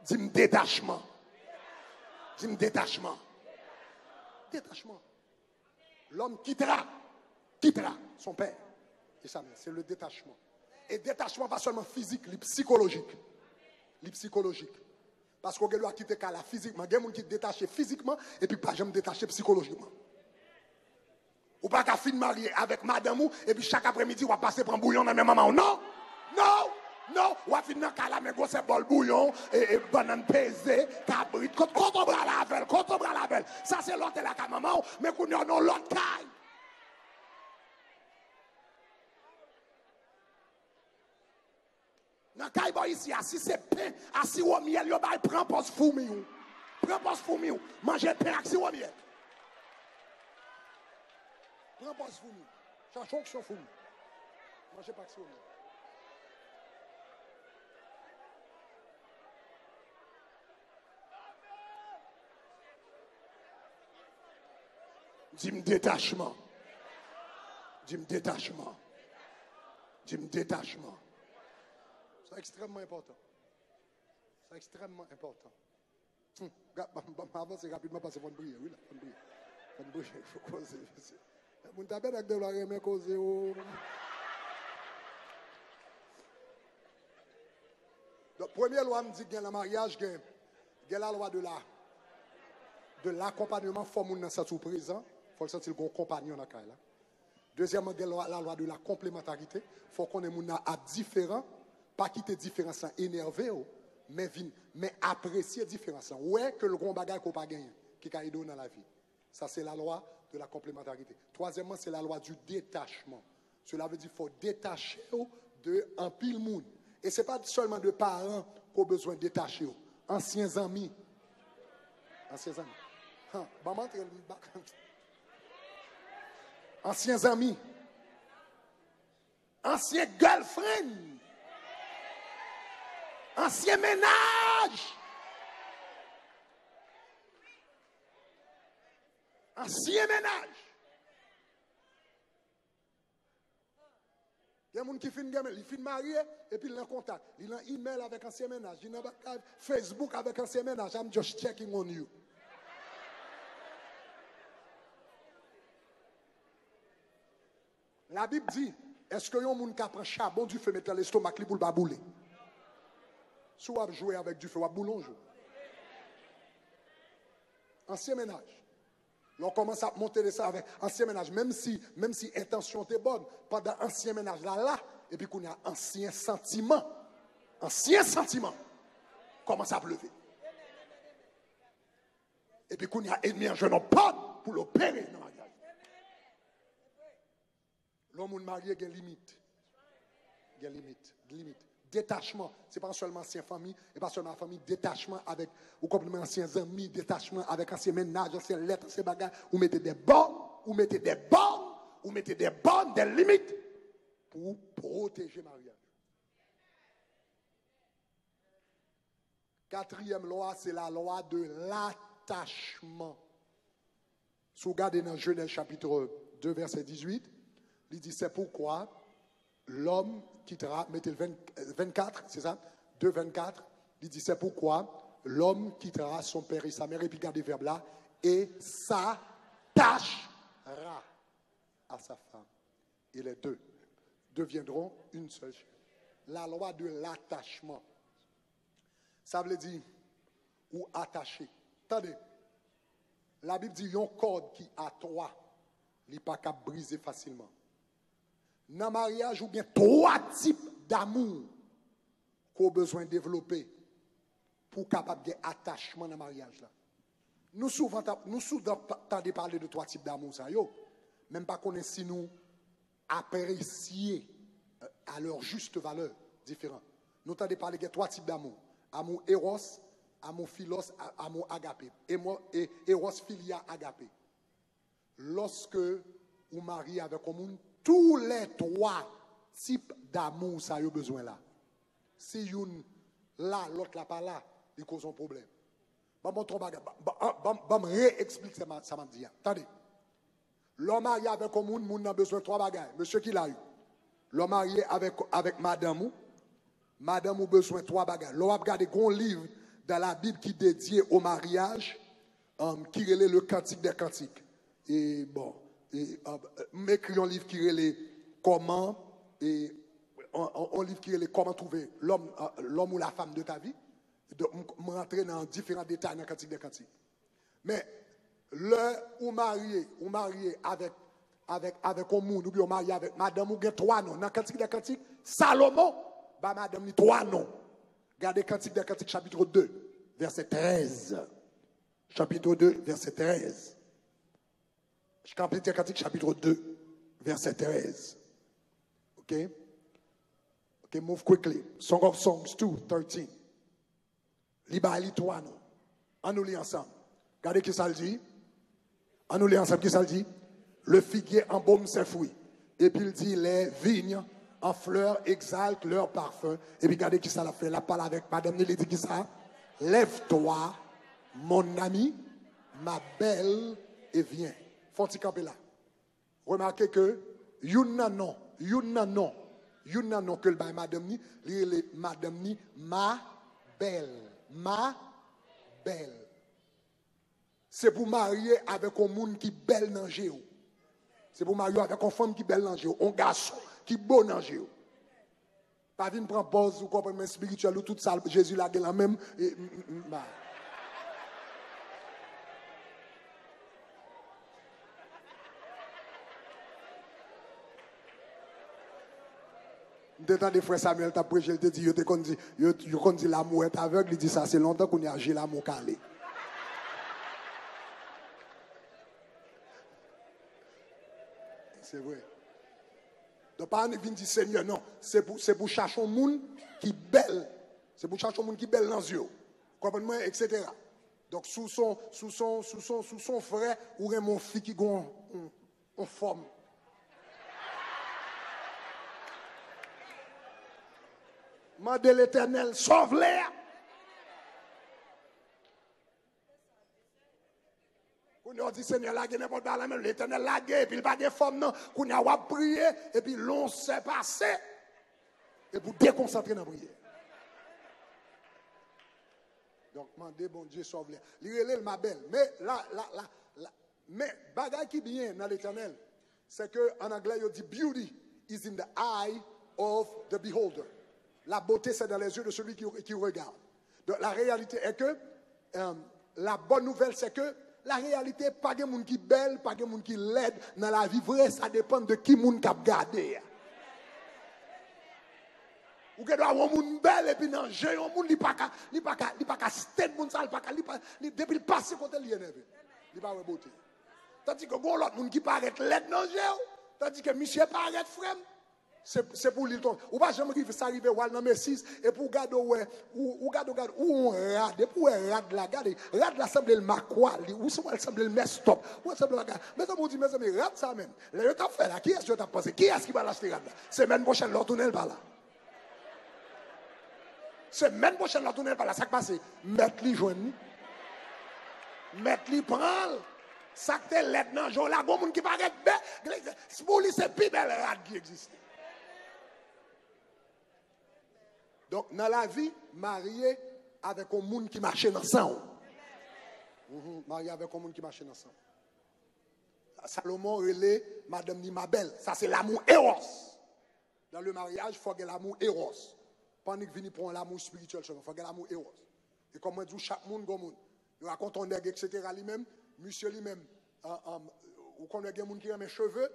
Di m detachman. Di m detachman. Detachman. L'homme quittera, quittera son père et sa mère. C'est le détachement. E detachman pa sèlman fizik, li sikolojik. Li sikolojik. Paske w gen dwa kite kay la fizikman. Gen moun ki detache fizikman epi pa janm detache sikolojikman. Ou pa ka fin marye avèk madanm ou, epi chak apremidi w ap pase pran bouyon nan men manman w. Non! Non! Non! W ap vin nan kay la, men gwosè bòl bouyon, e, e, bannann peze, kabrit. Kot, kot w prale avè l? Kot w prale avè l? Sa se lè w te lakay manman w, men kounye a w nan yon lòt kay. Nan kay bò isi a, si se pen a siwo myèl yo bay, pran pòz foumi w. Pran pòz foumi w. Manje pen ak siwo myèl. Pran pòz foumi. Chache onksyon foumi. Manje pen ak siwo myèl. Di m detachman. Di m detachman. Di m detachman. Sa ekstrèmman enpòtan. Sa ekstrèmman enpòtan. Hmm. Ga-, ban m, ban m avanse rapidman paske fò n priye, wi, la. Fò n priye. Fò n priye, fò koze, mesye. Moun ta bèt ak de lwa renmen koze, o. Donk, premye lwa m di gen nan maryaj, gen, gen lalwa de la, de lakonpanyeman, fò moun nan santi w prezan, fò l santi l gen yon konpanyon nan kay la. Dezyèmman, gen lwa, lalwa de la konplemantarite, fò w konnen moun nan ap diferan, pa kite diferans lan enève w, men vin, men apresye diferans lan. Wè ke l gen yon bagay ke w pa genyen, ki ka ede w nan lavi. Sa se lalwa de la konplemantarite. Twazyèmman, se lalwa di detachman. Sela vle di fò w detache w de anpil moun. E se pa sèlman de paran ke w bezwen detache w. Ansyen zanmi. Ansyen zanmi. Han, ban m antre, m pa ka. Ansyen zanmi. Ansyen girlfriend. Ansyen mennaj. Ansyen mennaj. Gen moun ki fin gen, li fin marye, epi l nan kontak. Li nan email avèk ansyen mennaj, li nan bagay Facebook avèk ansyen mennaj. I'm just checking on you. Labib di, èske yon moun ka pran chabon dife met nan lestomak li pou l pa boule? Si w ap jwe avèk dife, w ap boule yon jou. Ansyen mennaj. Lè w kòmanse ap monte desann avèk ansyen mennaj, menm si, menm si entansyon te bòn, pandan ansyen mennaj la la, epi kounye a ansyen santiman, ansyen santiman kòmanse ap leve. Epi kounye a, ènmi an jwenn yon pòt pou l opere nan maryaj. Lè yon moun marye, gen limit. Gen limit. Limit. Detachman. Se pa sèlman ansyen fanmi, e pa sèlman fanmi, detachman avèk, ou konprann, ansyen zanmi, detachman avèk ansyen mennaj, ansyen lèt, ansyen bagay. Ou mete de bòn, ou mete de bòn, ou mete de bòn, de limit pou pwoteje maryaj. Katriyèm lwa, se lalwa de latachman. Si w gade nan Jenèz chapit de, vèsè dizuit, li di, c'est pourquoi l'homme quittera, mete l ven, vennkat, se sa? De vennkat, li di, c'est pourquoi l'homme quittera son père et sa mère, epi gade vèb la, et s'attachera à sa femme. Et les deux deviendront une seule chair. La loi de l'attachement. Sa vle di, ou atache. Tande, Labib di yon kòd ki a twa, li pa kab brize fasilman. Nan maryaj, ou gen twa tip damou ke w bezwen devlope pou w kapab gen atachman nan maryaj la. Nou souvan ta- nou souvan pa- tande pale de twa tip damou sa yo, men m pa konnen si nou apresye euh, à leur juste valeur diferan. Nou tande pale gen twa tip damou. Amou eros, amou filos, a- amou agape. Emo- e- eros, filia, agape. Lòske ou marye avèk yon moun, tou lè twa tip damou sa yo bezwen la. Si youn la, lòt la pa la, li koz yon pwoblèm. Ban m montre yon bagay. Ban m re-eksplike sa m ap di a. Tande. Lè w marye avèk yon moun, moun nan bezwen twa bagay. Mesye ki la yo. Lè w marye avèk, avèk madanm ou, madanm ou bezwen twa bagay. Lè w ap gade, gen yon liv dans la Bible ki dedye o maryaj, um, ki rele Le Cantique des Cantiques. E bon, e, um, m ekri yon liv ki rele Kòman, e, yon, yon, yon liv ki rele Comment trouver l'homme, euh, l'homme ou la femme de ta vie. Donk, m, m rantre nan diferan detay nan Kantik de Kantik. Men, lè ou marye, ou marye avèk, avèk, avèk yon moun, oubyen ou marye avèk madanm, ou gen twa non. Nan Kantik de Kantik, Salomon ba madanm li twa non. Gade Kantik de Kantik, chapitre deux, verset treize. Chapitre deux, verset treize. Kantik de Kantik, chapitre deux, verset treize. Ok? Ok, move quickly. Song of Songs two thirteen. Li ba li twa non. Ann nou li ansanm. Gade ki sa l di. Ann nou li ansanm ki sa l di. Le figuier embaume ses fruits. Epi l di, les vignes en fleurs exhalent leur parfum. Epi gade ki sa l ap fè. L ap pale avèk madanm ni, li di ki sa? Lève-toi, mon ami, ma belle, et viens. Fè yon ti kanpe la. Remake ke youn nan non, youn nan non, youn nan non ke l bay madanm ni, li rele madanm ni ma bèl, ma bèl. Se pou marye avèk yon moun ki bèl nan je w. Se pou marye avèk yon fanm ki bèl nan je w, yon gason ki bo nan je w. Pa vin pran pòz, ou konprann, men espirityèl ou, tout sa Jezi lage lan men m. E, m, m, m, ba. M te tande frè Samuel t ap preche, l te di, yo te konn di, yo, yo konn di l'amour est aveugle, li di sa se lontan, kounye a je l'amour kale. Se vre. Donk, pa annik vin di Senyè, non. Se pou, se pou chache yon moun ki bèl. Se pou chache yon moun ki bèl nan zye w. Konprann mwen, etsetera. Donk, si w se yon, si w se yon, si w se yon, si w se yon frè, ou renmen yon fi ki gen yon, yon, yon fòm. Mande Letènèl, sa w vle a. Kounye a w di, Senyè, lage nenpòt bagay la men m. Letènèl lage, epi l pa gen fòm, non. Kounye a w ap priye, epi lonsè pase, epi w dekonsantre nan priyè. Donk, mande Bondye sa w vle. Li rele l ma bèl. Men, la, la, la, la, men, bagay ki byen nan Letènèl, c'est que, en anglais, yo di, beauty is in the eye of the beholder. La beauté, c'est dans les yeux de celui qui, qui regarde. Donc, la réalité est que, euh, la bonne nouvelle, c'est que la réalité, pa gen moun ki bèl, pa gen moun ki lèd nan lavi vre, sa depann de ki moun k ap gade a. Ou gen dwa wè yon moun bèl, epi nan je yon moun, li pa ka, li pa ka, li pa ka stand moun sa, li pa ka, li pa, li, depi l pase kote l, li enève. Li pa wè bote. Tandis que gen yon lòt moun ki parèt lèd nan je w, tandis que misye parèt, frè m, se, se pou li l tonbe. Ou pa janm rive, sa rive w al nan Macy's, epi w gade w wè, ou, ou gade, w gade, ou yon rad, epi w wè rad la, gade, rad la sanble l makwa, li, ou sanble l mèstòp, ou sanble bagay. Mezanmi, ou di, mezanmi, rad sa menm, lè yo t ap fè la, kiyès yo t ap panse? Kiyès ki pral achte rad la? Semèn pwochèn, lè w tounen, l pa la. Semèn pwochèn, lè w tounen, l pa la. Sa k pase? Mèt li jwenn li. Mèt li pran l. Sa k te lèd nan je w la, gon moun ki parèt bèl. Pou li, se pi bèl rad ki egziste. Donk, nan lavi, marye avèk yon moun ki mache nan san w. Mhm, marye avèk yon moun ki mache nan san w. Salomon rele madanm ni ma bèl. Sa se l'amour eros. Dans le mariage, fò gen lanmou eros. Pa annik vini pran lanmou espirityèl sèlman, fò gen lanmou eros. E kòm mwen di w, chak moun gon moun. Yo rakonte yon nèg, et cetera, li menm, misye li menm, an, an, ou konnen gen moun ki renmen cheve,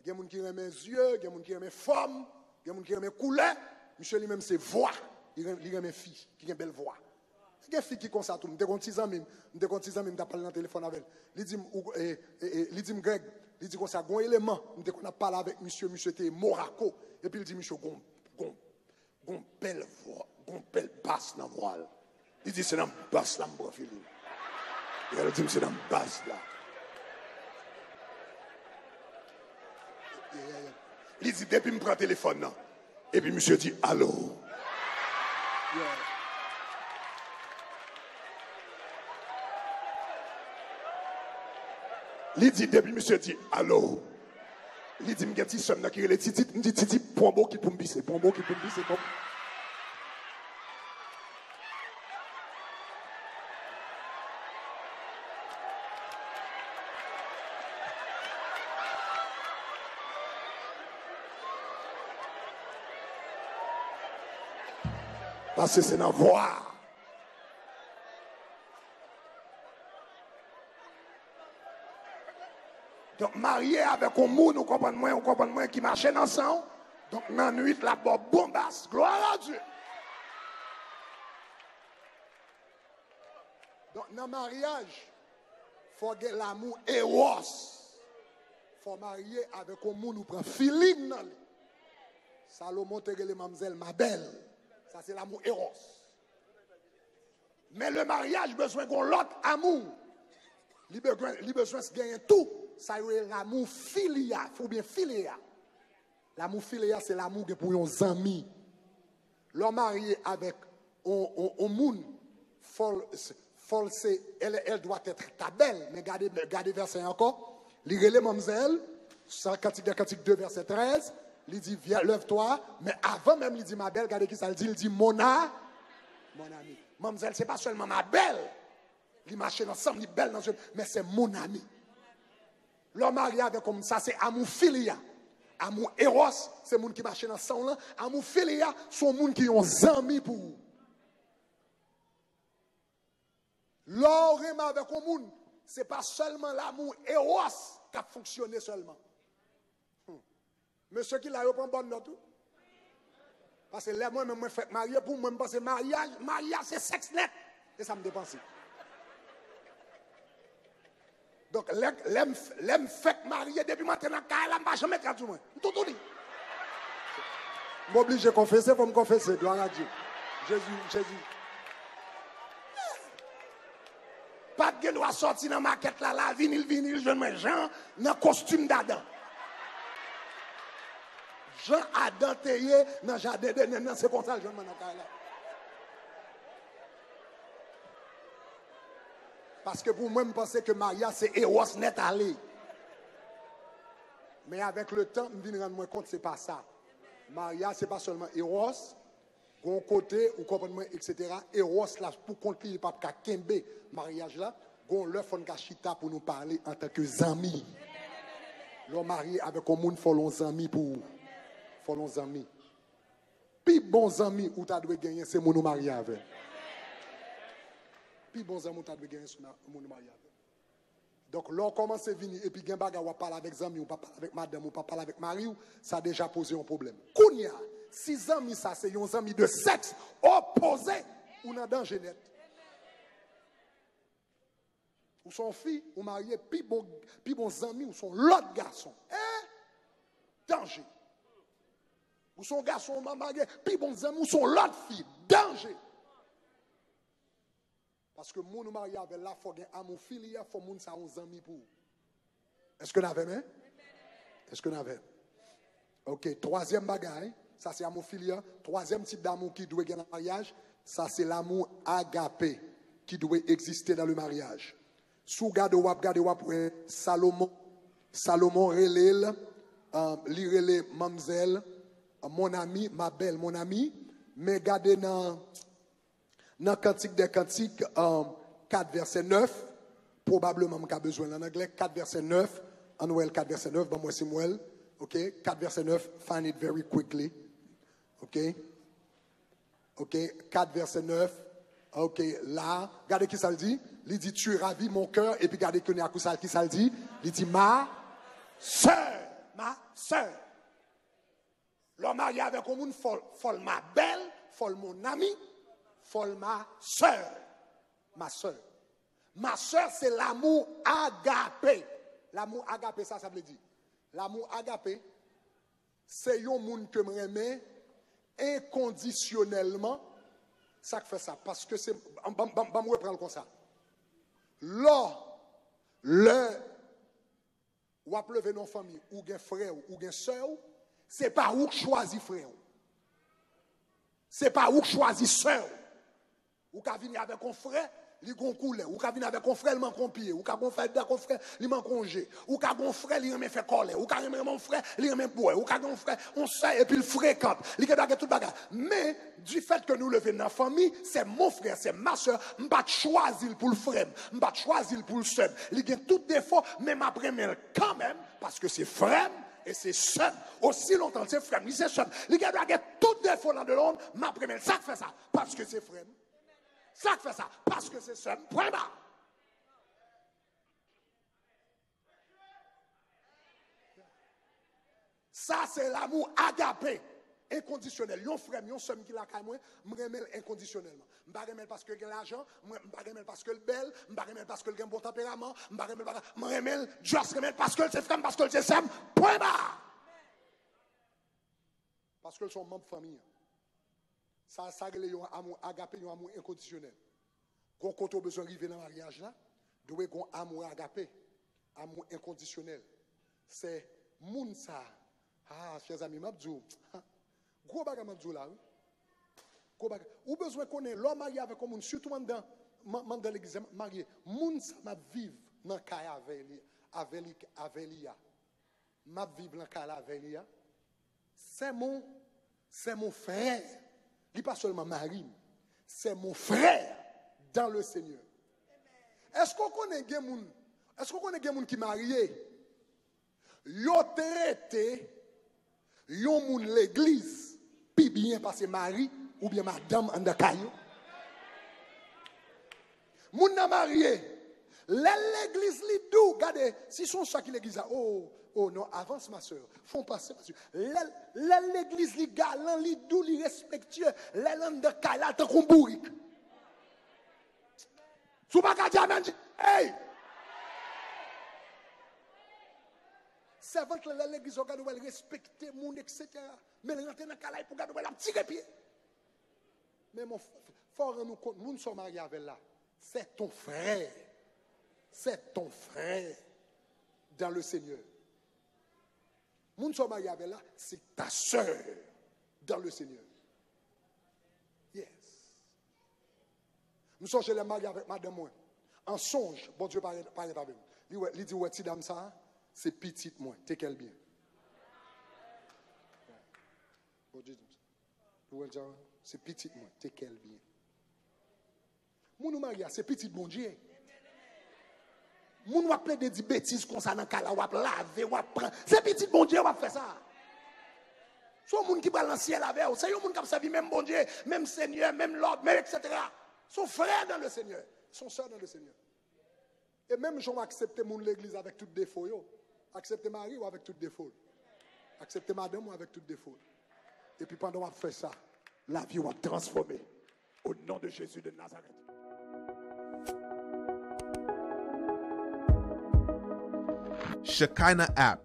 gen moun ki renmen zye, gen moun ki renmen fòm, gen moun ki renmen koulè, misye li menm se vwa, li ren-, li renmen fi, ki gen bèl vwa. Gen fi ki konsa tou. M te gon ti zanmi m, m te gon ti zanmi m, m t ap pale nan telefòn avè l. Li di m, ou, e, e, e, li di m, Greg, li di konsa, gon eleman, m te konn ap pale avèk misye, misye te Morako, epi l di misye gon, gon, gon bèl vwa, gon bèl bas nan vwa l. Li di se nan bas la m pran filin. E l di m se nan bas la. Li di depi m pran telefòn nan, epi misye di alo. Li di depi misye di alo, li di m gen ti sè m nan ki rele Titit, m di Titit, pran bokit pou m pise, pran bokit pou m pise, pran. Paske se nan vwa. Donk, marye avèk yon moun, ou konprann mwen, ou konprann mwen, ki mache nan san w. Donk, nan nwit, l ap ba w bon bas. Gloire à Dieu. Donk, nan maryaj, fò gen lanmou eros. Fò w marye avèk yon moun ou pran feeling nan li. Salomon te rele manmzèl ma belle. Sa se lanmou eros. Men le maryaj bezwen gon lòt amou. Li bezwen, li bezwen genyen tou sa yo rele lanmou filia, oubyen filia. Lanmou filia se lanmou gen pou yon zanmi. Lè w marye avèk on, on, on moun, fò l, fò l se, elle, elle doit être ta belle. Men gade, gade vèsè a ankò. Li rele manmzèl, sa Kantik dè Kantik de vèsè trèz, li di, viens, lève-toi, men avan menm li di ma belle, gade kisa l di, l di mon a, mon ami. Manmzèl, se pa sèlman ma belle, li mache nan san m, li bèl nan zye m, men se mon ami. Lè w marye avèk yon moun, sa se amou filia. Amou eros, se moun ki mache nan san w lan. Amou filia, se yon moun ki yon zanmi pou ou. Lè w renmen avèk yon moun, se pa sèlman lanmou eros k ap fonksyone sèlman. Hmm. Mesye ki la yo pran bòn nòt wi. Paske lè mwen menm mwen fèk marye, pou mwen, m panse maryaj, maryaj se sèks nèt. E sa m te panse. Donk, lè, lè m, lè m fèk marye, depi m antre nan kay la, m pa janm met rad sou mwen. M toutouni. M oblije konfese, fò m konfese. Gloire à Dieu. Jezi, Jezi. Pa t gen dwa sòti nan makèt la, la, vinil, vinil, jwenn mwen Jan nan kostim d'Adan. Jan Adan te ye nan jaden Edenn nan, se konsa l jwenn mwen nan kay la. Paske pou mwen, m panse ke maryaj se eros nèt ale. Men avèk le tan, m vin rann mwen kont se pa sa. Maryaj se pa sèlman eros, gon kote, ou konprann mwen, et cetera. Eros la pou kont li, li p ap ka kenbe maryaj la. Gon lè fò n ka chita pou nou pale antanke zanmi. Lè w marye avèk yon moun, fò l yon zanmi pou ou. Fò l yon zanmi. Pi bon zanmi ou ta dwe genyen, se moun ou marye avè l. Pi bon zanmi ou ta dwe genyen, se moun ou marye avè l. Donk, lè w kòmanse vini epi gen bagay w ap pale avèk zanmi w, w pa pale avèk madanm ou, w pa pale avèk mari w, sa deja poze yon pwoblèm. Kounye a, si zanmi sa se yon zanmi de sèks opoze, ou nan danje nèt. Ou se yon fi, ou marye, pi bon, pi bon zanmi w se yon lòt gason. Hein? Danje. Ou se yon gason, ou marye, pi bon zanmi w se yon lòt fi. Danje. Paske moun ou marye avè l la, fò gen amou filia, fò moun sa yon zanmi pou ou. Èske n avè m, hein? Èske n avè m? Ok, twazyèm bagay, sa se amou filia. Twazyèm tip damou ki dwe gen nan maryaj, sa se lanmou agape ki dwe egziste nan le maryaj. Si w gade, w ap gade, w ap wè Salomon, Salomon rele l, euh, li rele manmzèl, euh, mon ami, ma belle, mon ami. Men gade nan Nan Kantik dè Kantik, um, kat vèsè nèf, pwobableman m ka bezwen l ann anglè, kat vèsè nèf, ann wè l kat vèsè nèf, ban m wè si m wè l. Ok, kat vèsè nèf, find it very quickly. Ok, ok, kat vèsè nèf. Ok, la, gade ki sa l di. Li di, tu ravis mon cœur, epi gade kounye a ki sa, ki sa l di. Li di, ma sœur, ma sœur. Lè w marye avèk yon moun, fò l, fò l ma belle, fò l mon amie, fò l ma sœur, ma sœur. Ma sœur, se l'amour agapé. L'amour agapé, sa, sa vle di. L'amour agapé, se yon moun ke m renmen enkondisyonèlman. Sa k fè sa? Paske se, ban, ban, ban, ban m repran l konsa. Lò, lè w ap leve nan yon fanmi, ou gen frè w, ou gen sè w, se pa ou k chwazi frè w. Se pa ou k chwazi sè w. Ou ka vini avèk yon frè, li gon koulè. Ou ka vini avèk yon frè, li manke yon pye. Ou ka gon frè, li manke yon je. Ou ka gon frè, li renmen fè kòlè. Ou ka renmen yon frè, li renmen bwè. Ou ka gen yon frè, yon sè, epi l frekan. Li gen dwa gen tout bagay. Men, du fait que nou leve nan fanmi, c'est mon frère, c'est ma sœur, m pa t chwazi l pou l frè m. M pa t chwazi l pou l sè m. Li gen tout defo, men m ap renmen l kanmenm, paske se frè m e se sè m. Osi lontan l se frè m, li se sè m. Li gen dwa gen tout defo nan de mond, m ap renmen l. Sa k fè sa? Paske se frè m. Sa k fè sa? Paske se sè m. Pwen ba. Sa se l'amour agapé, enkondisyonèl. Yon frè m, yon sè m ki lakay mwen, m renmen l enkondisyonèlman. M pa renmen l paske l gen lajan, m, m pa renmen l paske l bèl, m pa renmen l paske l gen bon tanperaman, m pa renmen l paske, m renmen l, just renmen l paske l se frè m, paske l se sè m, pwen ba! Paske l se yon manm fanmi an. Sa, sa rele yon amou agape, yon amou enkondisyonèl. Gon kote w bezwen rive nan maryaj la, dwe gon amou agape, amou enkondisyonèl. Se moun sa, ah, chè zanmi, m ap di w, gwo bagay m ap di w la, wi. Gwo bagay. Ou bezwen konnen, lè w marye avèk yon moun, sitou anndan, m, m anndan legliz la, m ap marye. Moun sa m ap viv nan kay avè li, avè li, avè li a. M ap viv nan kay la avè li a. C'est mon, c'est mon frère. Li pa sèlman mari m. C'est mon frère dans le Seigneur. Èske w konnen gen moun, èske w konnen gen moun ki marye? Yo trete yon moun legliz pi byen pase mari oubyen madanm anndan kay yo. Moun nan marye. Lè l legliz li dou, gade, si se yon sa ki legliz la, oh, oh non, avans ma sè, fè yon pase, pase. Lè, lè l legliz li galan, li dou, li respektye, lè l anndan kay la, l tankou yon bourik. Si w pa ka di amèn, di, hey! Sèvant lan, lè l legliz, w gade, w wè l respekte moun, et cetera. Men l rantre nan kay la, epi w gade, w wè l ap tire pye. Men mon, fò w rann ou kont, moun sa w marye avè l la, c'est ton frère. C'est ton frère dans le Seigneur. Moun sa w marye avè l la, c'est ta sœur dans le Seigneur. Yes. M sonje lè m marye avèk madanm mwen. An sonj, Bondye parèt, parèt avè m. Li wè, li di, ou wè ti dam sa a, se pitit mwen. Take care l byen. Bondye di m sa. Ou wè l di, se pitit mwen. Take care l byen. Moun ou marye a, se pitit Bondye. Moun w ap plede di betiz konsa nan kay la, w ap lave, w ap pran. Se pitit Bondye w ap fè sa. Se yon moun ki pral nan syèl avè w. Se yon moun k ap sèvi menm Bondye, menm Senyè, menm lòd, menm et cetera. Se yon frè dans le Seigneur. Se yon sè dans le Seigneur. E menm jan w aksepte moun legliz avèk tout defo yo, aksepte mari w avèk tout defo l. Aksepte madanm ou avèk tout defo l. Epi pandan w ap fè sa, lavi w ap transfòme. Au nom de Jésus de Nazareth. Shekinah app.